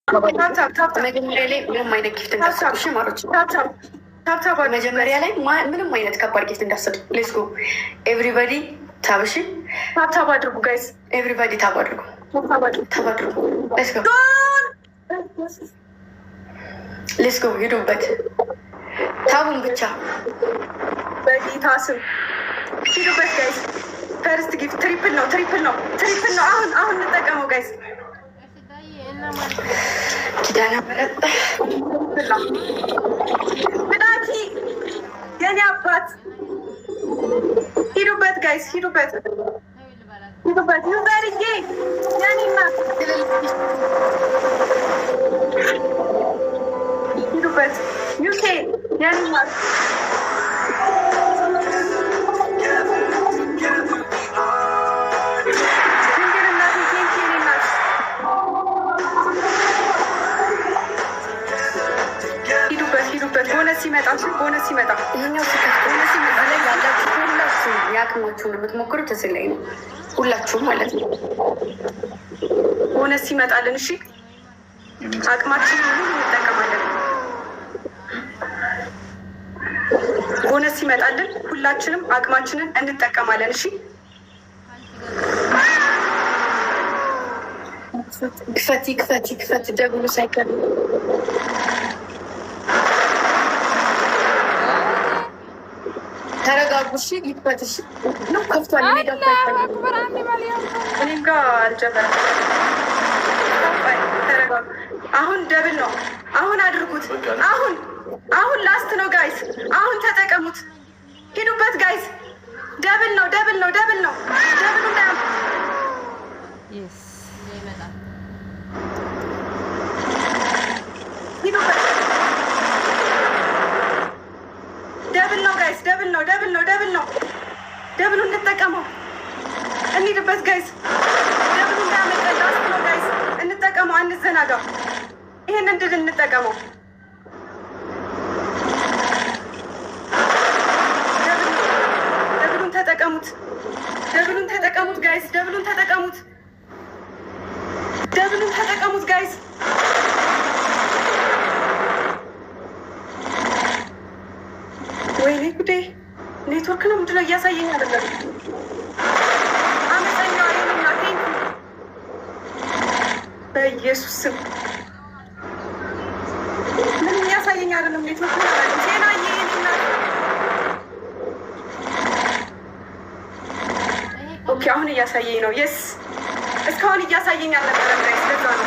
መጀመሪያ ላይ ምንም አይነት gift እንዳትሰጡ እሺ ማሮች። መጀመሪያ ላይ ምንም አይነት ከባድ gift እንዳትሰጡ። Let's go everybody tap እሺ። Tap tap አድርጉ guys። Everybody tap አድርጉ፣ tap አድርጉ። Let's go, let's go። ሂዱበት፣ tap ኡን ብቻ። በጌታ ስም ሂዱበት guys። First gift triple ነው፣ triple ነው፣ triple ነው። አሁን አሁን እንጠቀመው guys። ኪዳነ ምሕረት። ብዳኪ የኔ አባት ሂዱበት guys፣ ሂዱበት፣ ሂዱበት። ዩዘርዬ የኔ እናት ሂዱበት። ዩኬ የኔ እናት። ድንግል እናቴ thank you የኔ እናት። ሂዱበት፣ ሂዱበት። ቦነስ ሲመጣ፣ ቦነስ ሲመጣ። ይሄኛው ሲከፍት ቦነስ ሲመጣ። ላይ ያላችሁ ሁላችሁ የአቅማችሁን የምትሞክሩት እዚህ ላይ ነው። ሁላችሁም ማለት ነው። ቦነስ ሲመጣልን፣ እሺ፣ አቅማችንን ሁሉ እንጠቀማለን። ቦነስ ሲመጣልን ሁላችንም አቅማችንን እንጠቀማለን። እሺ። ክፈት፣ ክፈት፣ ክፈት double ኡ ሳይቀር። ተረጋጉ። እሺ ይክፈት። እሺ ነው ከፍቷል። እኔ ጋር እኮ አይታይም። እኔም ጋር አልጀመረም። ቆይ ተረጋጉ። አሁን double ነው። አሁን አድርጉት። አሁን አሁን last ነው guys። አሁን ተጠቀሙት። ሂዱበት guys። Double ነው፣ double ነው፣ double ነው። Double ኡ እንዳያም ሂዱበት። Double ነው guys። Double ነው፣ double ነው፣ double ነው። Double ኡ እንጠቀመው። እንሂድበት guys። Double ኡ እንዳያመልጠን። Last ነው guys። እንጠቀመው፣ አንዘናጋው። ይሄን እንድል እንጠቀመው። Double ነው። Double ኡን ተጠቀሙት። Double ኡን ተጠቀሙት guys። Double ኡን ተጠቀሙት። Double ኡን ተጠቀሙት guys። ወይኔ ጉዴ! ኔትወርክ ነው ምንድነው? እያሳየኝ አይደለም። አመፀኛዋ የኔና thank፣ በኢየሱስ ስም ምንም እያሳየኝ አይደለም። ኔትወርክ ነው አላውቅም። ቴናዬ የኔ እናት። Okay፣ አሁን እያሳየኝ ነው። Yes፣ እስካሁን እያሳየኝ አልነበረም guys። ለዛ ነው።